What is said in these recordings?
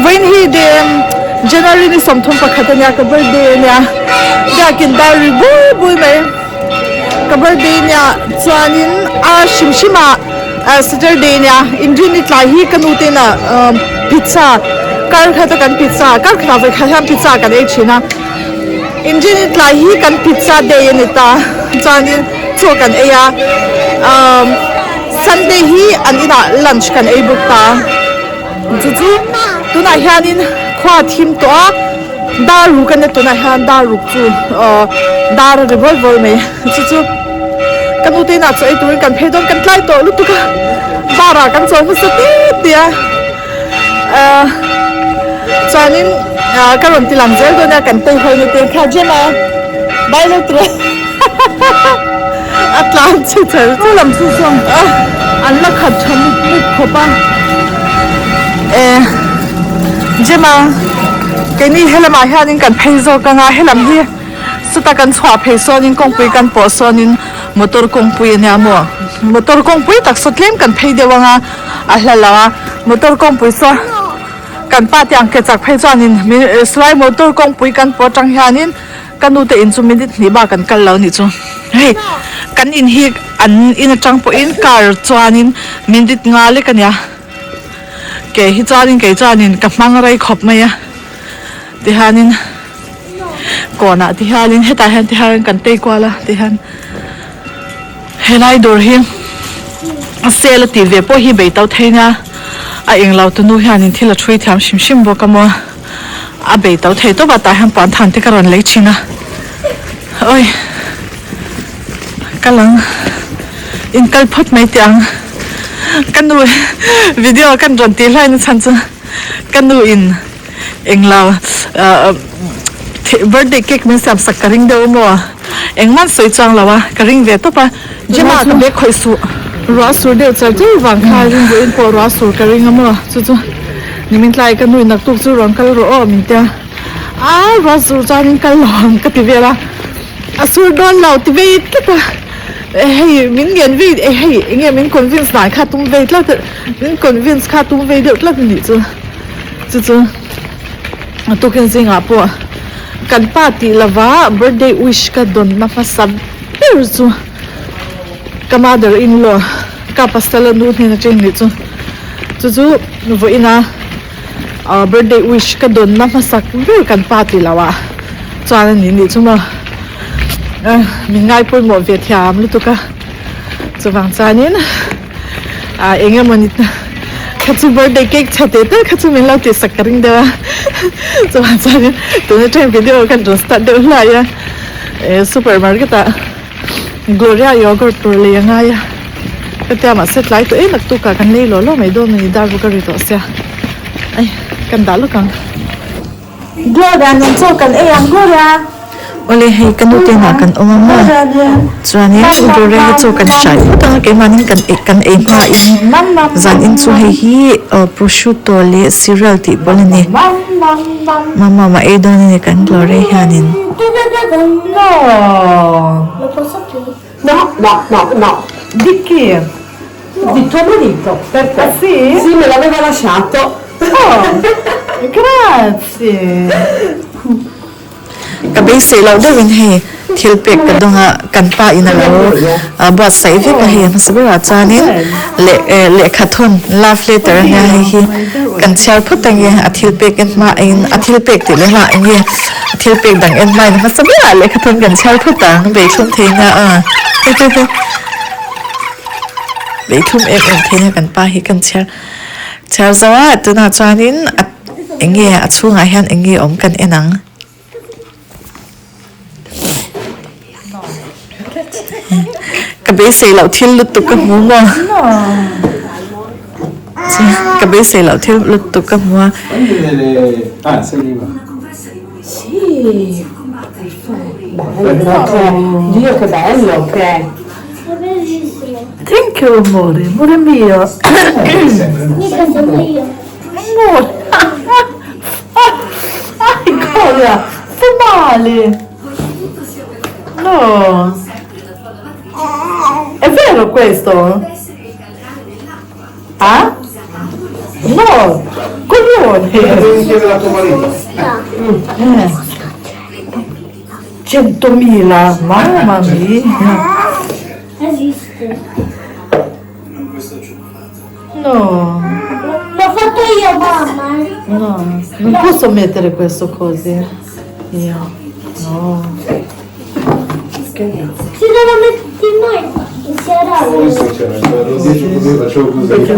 Vawiin hi January ni 31 a nia ka birthday a nia biakin dar ri bui bui mai ka birthday a nia chuanin a hrim hrim ah Saturday a nia inrinni tlai hi ka nu te inah pizza kar khat a kan pizza kar khatah vawikhat hian pizza kan ei thin a inrinni tlai hi kan pizza day a ni ta chuanin chaw kan ei a Sunday hi an inah lunch kan ei bawk ta. Chu chu tunah hianin khua a thim tawh a, dar ruk a nia tunah hian dar ruk chu aw dar a ri vawi vawi mai chu chu ka nu te inah chaw ei turin kan phei dawn kan tlai tawh lutuk a bar ah kan chaw hmasa tih tih a ah chuanin ah ka rawn ti lang zel dawn a kan tei hawi na te kha Gemma bye lo tura a tlan chhe char chu lam chu chuan an la khat tha mup mup khawp a e Gemma keini helamah hianin kan phei zawk anga helam hi chuta kan chhuah phei sawnin kawngpui kan pawh sawnin motor kawngpui ania maw motor kawngpui tak saw tlem kan phei deuh anga a hla lo a motor kawngpui saw kan pa te ang ke chak phei chuanin silai motor kawngpui kan pawh atang hianin. Ka nu te in chu minute hnih bak an kal lo nih chu. Hei kan in hi an in atang pawhin car chuanin minute nga lek ania. Ke hi chuanin kei chuanin ka hmang rei khawp mai a. Tihianin kawnah tihianin hetah hian tihian kan tei kual a tihian helai dawr hi a sale a tih ve pawh hi bei to thei nia a englo tunu hianin thil a thui thiam hrim hrim bawk a maw. A bei to thei tawp a tah hian puan than te ka rawn lei thin a awi ka lang in kal phawt mai teh ang ka nu video kan rawn tih hlai na chhan chu ka nu in englo ah birthday cake min siam sak ka ring deuh a maw engmah sawi chuang lo a ka ring ve tawp a Gemma ka bag khawih suh ruah sur deuh char char vang kha ring vawiin pawh ruah sur ka ring a maw chu chu. Nimin tlai ka nui naktuk chu rawn kal rawh aw min tia a ruah sur chuanin kal lo ang ka ti vel a a sur dawn lo ti vei tlat a hei min ngen vei eh hei enge min convince dan kha tum vei tlat min convince kha tum vei deuh tlat a nih chu chu chu a tukin zingah pawh kan pa tih lova birthday wish ka dawn na hmasa ber chu ka mother in law. Ka pasal a nu hnen atang nih chu chu chu vawiin a birthday wish ka dawn na hmasak ber kan pa tih loh ah chuan a ni nih chu maw min ngai pawimawh ve thiam lutuk a chuvang chuanin ah eng emawni kha chu birthday cake chhe teh teh kha chu min lo tihsak ka ring deuh a chuvang chuanin tun atang video kan rawn start deuh hlai a eh supermarket ah. Gloria yogurt tur lei a ngai a ka tia mahse tlai tawh em naktuk ah kan lei lawh lawh mai dawn a ni dar bawk a ri tawh sia ai kan dah lawk ang. Gloria nen chaw kan ei ang Gloria. Awle hei ka nu te inah kan awm a maw chuanin Gloria hi chaw kan hrai phawt ang a keimahnin kan ei kan ei hma in zan in chu hei hi prosciutto leh cereal tih pawl a ni mama a ei dawn a ni kan Gloria hianin. No, no, no, no. Di chi? Di tuo marito. Perché? Ah sì? Sì, me l'aveva lasciato. Oh, grazie. Ka beisei loh deuhin hei thil pek ka dawng a, kan pa in a lo buatsaih vek a hei a hmasa berah chuanin leh lehkha thawn love letter a nia hei hi kan chhiar phawt ange a thil pek en hma in a thil pek tih leh hma enge a thil pek dang en hma in a hmasa berah lehkha thawn kan chhiar phawt ang beithlum thei nia a beithlum em em thei nia kan pa hi kan chhiar chhiar zo a tunah chuanin a enge a chhungah hian enge awm kan en ang. Ka beisei loh thil lutuk ka hmu maw? Ka beisei loh thil lutuk ka hmu a. Thank you amore, amore mio. Amore. Ai cosa? Fa male! No! È vero questo? Ah? No! Coglione! Devi chiedere a tuo marito. Eh. 100.000, mamma mia! Esiste. No, L'ho fatto io, mamma. eh. no, non posso mettere questo così. Io, no. Ci devo mettere noi. Ho visto che c'era, ero dietro così, facevo così. Perché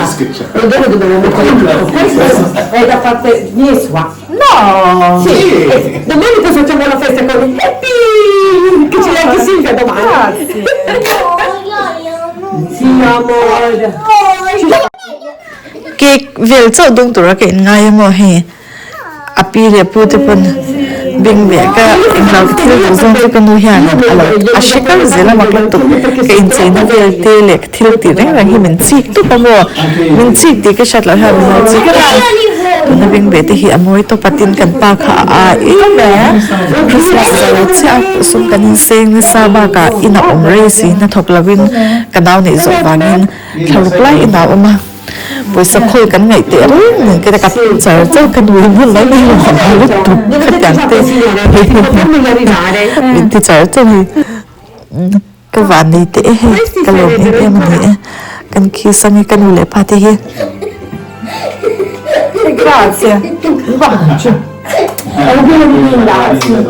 Schiacciare. E dove dobbiamo mettere tutto? Questo è da parte Niesua. No! Sì. E domani poi facciamo la festa con il happy! Che c'è anche Silvia domani. Grazie. No, io, io non. Sì, amore. Cake vel chauh dawng tura ka in ngai emaw hei a pi leh pu te pawn beng leh ka englo ka thil duh zawng chu ka nu hian a lo a hre kar zel a mak lutuk ka incheina vel te leh ka thil tih reng reng hi min chik tawp a maw min chik tih ka hriat loh hian min lo chik tawp a tuna beng beh te hi a mawi tawp a tin kan pa kha a a em mai a Christmas zo chiah a sum kan inseng nasa bakah in a awm rei si hnathawk lovin ka nau neih zawh vangin thlaruk lai in a awm a. Pawisa khawi kan ngaih teh reng nen ka ka char char ka nui hmun mai mai lo ang lutuk khatiang te min ti char char hi ka van nei teh e hei ka lawm em em a ni e kan kiss ang hi ka nu leh pa te hi Grazie un bacio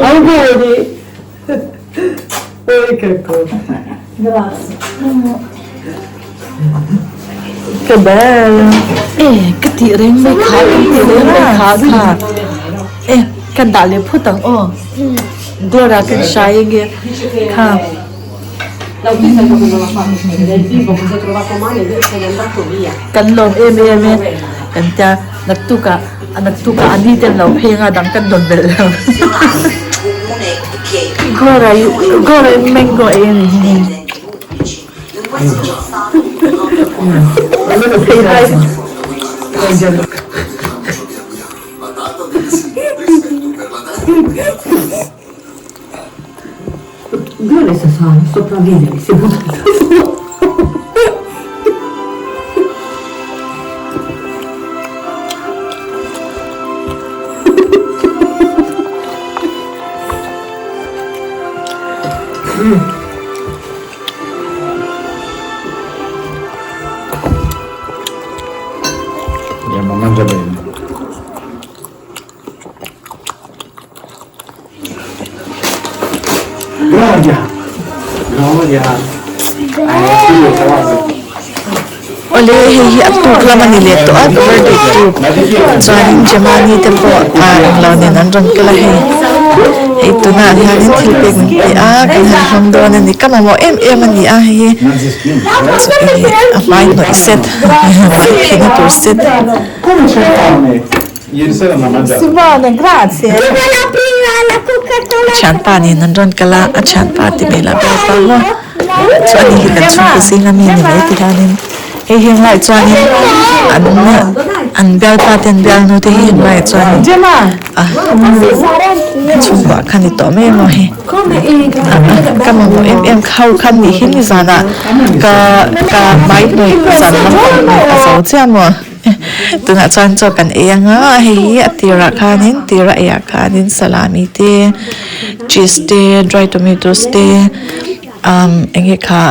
Auguri! Che bello! E ka tih reng mai kha ka tih reng mai kha kha e kan dah leh phawt ang aw Dora kan hrai ange kha. Kan lawm em em e kan tia naktukah naktukah a ni te an lo phei anga dang kan dawn belh lo. Gora Gora mango ei a ni hi. Dove sa sa sopravvivere si è buttata su. Andiamo, mangia bene. Gloria! Gloria! Awle hei hi a tuk lam a ni leh tawh a birthday tuk chuanin Jemani te pawh ah englo nen an rawn kal a hei hei tunah hianin thil pek min pe a kan han hmang dawn a ni ka mamawh em em a ni a hei hi a hmai hnawih set hmai phihna tur set. Ieri sera non ha mangiato. Simone grazie Thianpa nen an rawn kal a a thianpa ti hmel a bialpa maw chuan hei hi kan chhungkaw zing ami a ni mai ti hianin hei heng laiah chuanin an an bialpa te an bialnu te hi heng laiah chuanin a chhungkuah kha ni tawh mai emaw hei ka mamawh em em khau kha nih hi nizanah ka ka hmai hnawih zan lam a zo chiah maw. Tunah chuan chaw kan ei ang a, hei hi a tirah khanin tira eiah khanin salami te cheese te dry tomatoes te umm eng nge kha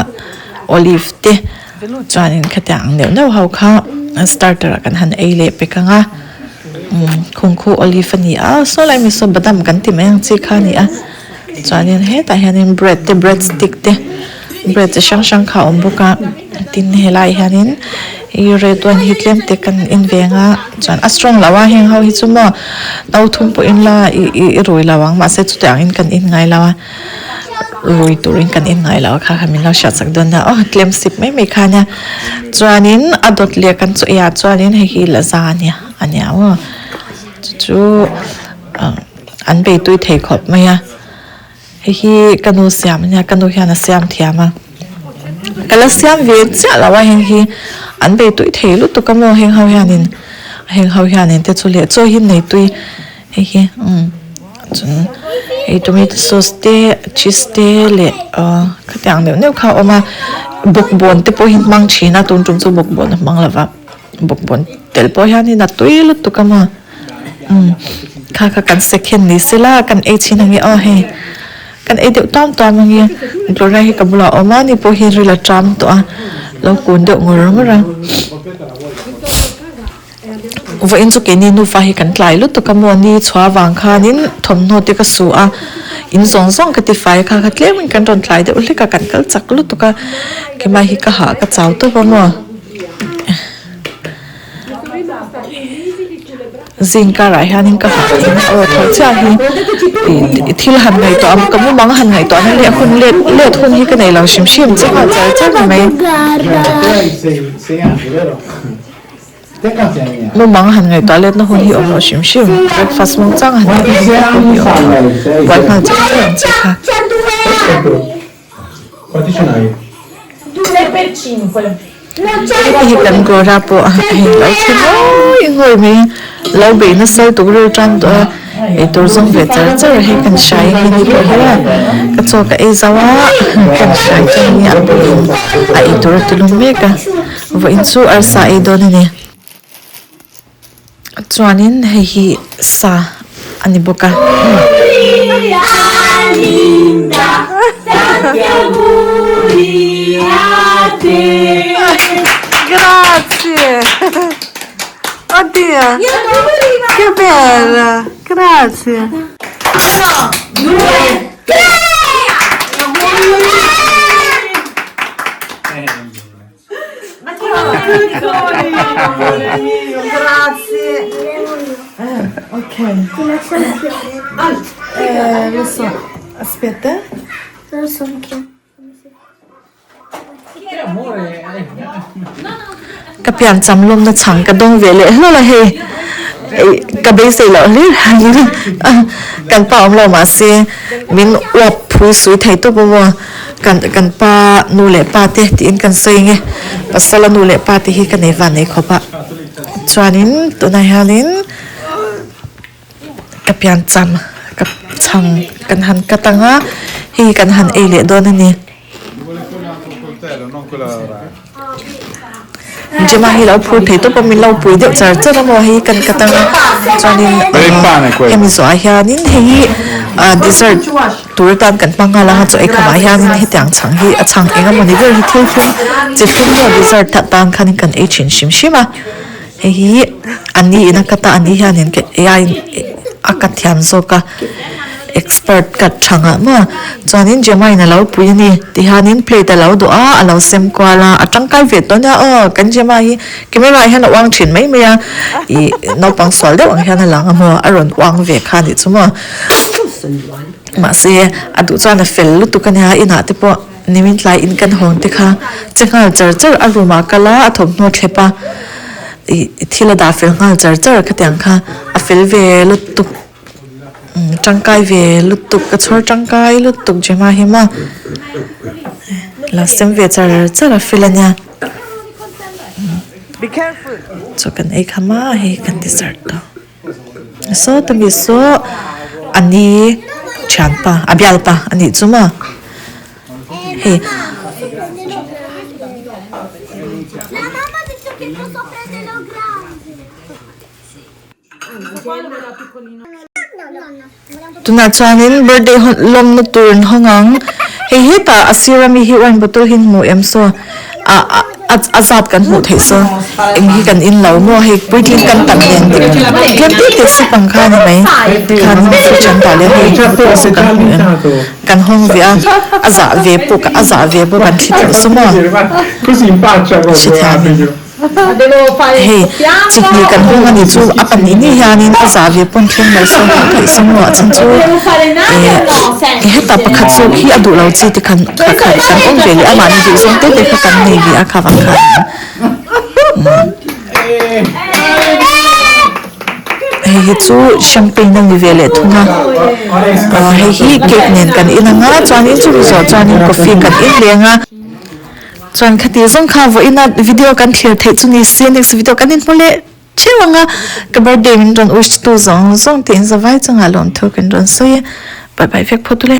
olive te chuanin khatiang ang neuh neuh ho kha starter ah kan han ei leh pek ang a umm khungkhu olive a ni a saw lai mi saw badam kan ti mai ang chi kha a ni a chuanin hetah hianin bread te bread stick te bread chi hrang hrang kha a awm bawk a tin helaiah hianin ih red wine hi tlem te kan in ve ang a chuan a strong loh a heng ho hi chu maw no thum pawh in la ih ih i rui lo ang mahse chutiang in kan in ngai lo a rui turin kan in ngai lo a kha kha min lo hriat chak dawn nia aw tlem sip mai mai kha ania chuanin a dawt leh kan chu eiah chuanin hei hi lasagna a nia aw chu chu ah an bei tui thei khawp mai a. Hei hi ka nu siam ania ka nu hian a siam thiam a ka la siam ve chiah lo a heng hi an bei tui thei lutuk a maw heng ho hianin heng ho hianin te chu leh chaw hi nei tui hei hi umm chuan hei tomato sauce te cheese te leh ah khatiang neuh neuh kha a awm a bawkbawn te pawh hi hmang thin a tun tum chu bawkbawn a hmang lo va bawkbawn. Telh pawh hianin a tui lutuk a maw umm kha kha kan second ni sela kan ei chhin ange aw hei kan ei deuh tuam tuam ange Gloria hi ka bulah a awm a ni pawh hi ril a ṭam tawh a lo kun deuh ngur ngur a vawiin chu keini nufa hi kan tlai lutuk a maw ni chhuah avang khanin thawmhnaw te ka su a in zawng zawng ka tifai a kha kha tlemin kan rawn tlai deuh hlek a kan kal chak lutuk a keimah hi ka hah ka chau tawp a maw. Zing karah hianin ka hah in aw tho chiah hi ih thil han ngaihtuah ang ka mumang han ngaihtuah na leh hun let let hun hi ka nei lo hrim hrim che nghal char char ni mai. Mumang han ngaihtuah let na hun hi awm lo hrim hrim breakfast mung chang han ngaihtuah na hun hi awm lo buai nghal char char ang che kha. Hei hi kan Gora pawh hei lo thlen ngawi ngawi mai lo beih nasa lutuk ril tan tawh a eitur zawng ve char char a hei kan hrai hi ni pawh hi a ka chaw ka ei zo a kan hrai chuan nia a buin a eitur a ti lum mek a vawiin chu arsa ei dawn a ni chuanin hei hi sa a ni bawk a. Grazie! Oddio! Che bella! Grazie! Uno, due, tre! Grazie. Ok. Ti lascio il fiore. Lo so. Aspetta. Lo so anch'io. Ka piancham lawmna chhang ka dawng ve leh hlawlh a hei. Ka beisei loh hlir kan pa awm lo mahse min uap phui sui thei tawp a maw. Kan kan pa nu leh pa te tiin kan sawi nge pasala nu leh pa te hi ka nei van nei khawp a chuanin tunah hianin ka piancham ka chhang kan han cut ang a hei kan han ei leh dawn a ni. Gemma hi lo phur thei tawp a min lo pui deuh char char a maw hei kan cut ang a chuanin hemi zawhah hianin hei hi ah dessert tur atan kan hmang nghal ang a chaw ei khamah hianin hetiang chhang hi a chhang eng emawni ber hi thil thlum chi thlum maw dessert atan khanin kan ei thin hrim hrim a hei hi a ni in a cut a a ni hianin a cut thiam zawk a. Expert cut tha ngah maw? Chuanin Gemma in a lo pui a ni. Tihianin plate a lo duh a, a lo sem kual a, a tangkai ve tawh nia aw. Kan Gemma hi camera ah hian a uang thin mai mai a, ih naupang sual deuh ang hian a lang a maw, a rawn uang ve kha anih chu maw. Mahse a duh chuan a fel lutuk a nia, inah te pawh nimin tlai in kan hawng te kha che nghal char char a room ah kal a, a thawmhnaw thlep a, ih thil a dah fel nghal char char khatiang kha a fel ve lutuk. Tangkai ve lutuk ka chhawr tangkai lutuk Gemma hi maw lo sem ve char char a fel ania chaw kan ei kha ma hei kan dessert tawh saw ta mi saw a ni thianpa a bialpa a nih chu maw hei. Tunah chuanin birthday lawmna tur an hawng ang hei hetah a sir ami hi wine bottle hi an hmu em saw ah a zat kan hmuh theih saw eng hi kan in lo maw hei puitling kan tam nen tlem te te sip ang kha a ni mai tikhan fridge an dah leh a hei bottle saw kan hmu em kan hawng ve a a zah ve pawh a zah ve pawh kan thli theih saw maw hrethiamin. Hei chi hnih kan hung a ni chu a pahnih ni hianin a zah ve pawn thleng lo sawn a theih sawm lo ah chan chu eh heta pakhat zawk hi a duh lo chi te khan pakhat kan awm ve leh a mahni duh zawng te te kha kan nei ve a kha vang khan hei hi chu champagne a ni ve leh thung a hei hi cake nen kan in ang a chuanin chumi zawh chuanin coffee kan in leng a. Chuan khati zawng kha vawiina video kan thlir theih chu ni se next video kan inhmu leh theuh ang a, ka birthday min rawn wish tu zawng zawng te in zavai chungah lawmthu kan rawn sawi e, bye bye vek phawt ule.